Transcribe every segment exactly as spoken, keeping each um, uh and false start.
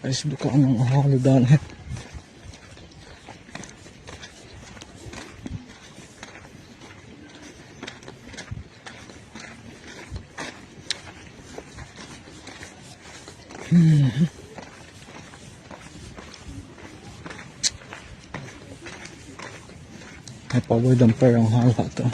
Guys, duka ang holiday. Ay, pawai dumper ang hala to.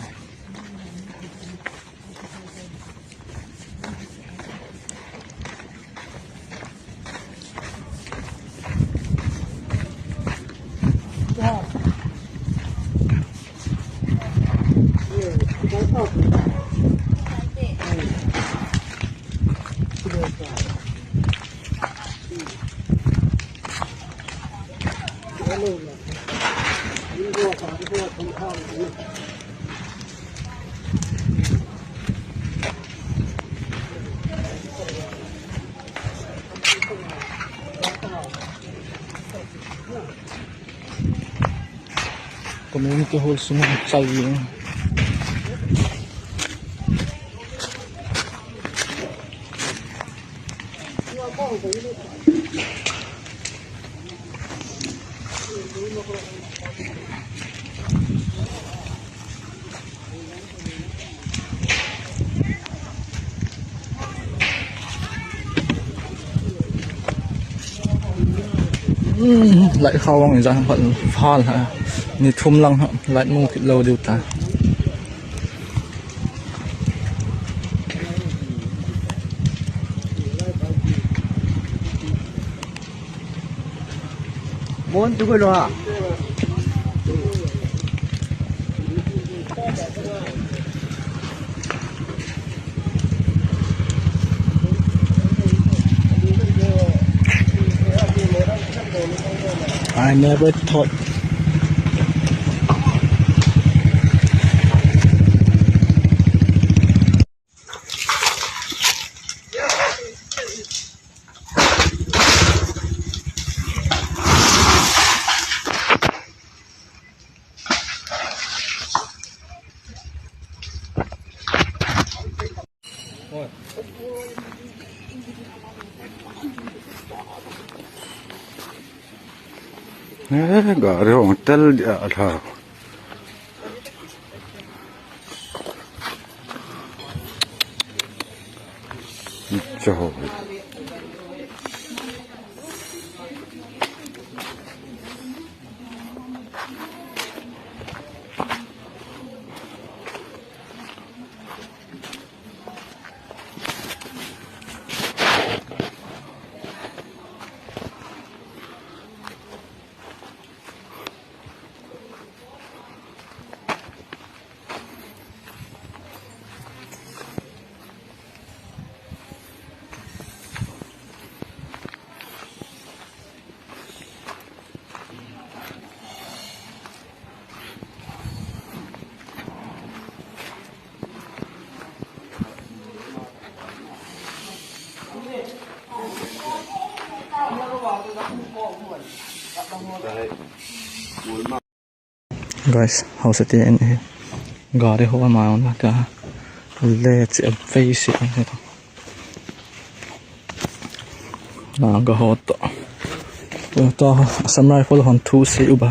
Community hall sung chai. Light khawang ija phat phal ha. Ni thum lang ha. Light mu kit lo diu ta. Mon tu ko lo ha. I never thought. Eh, gari hotel dia lah. Jauh. Guys, hau sa ti en e. Gari ho ma on ka. Le che a face. Naga ho to. To Assam Rifle hon thu se uba.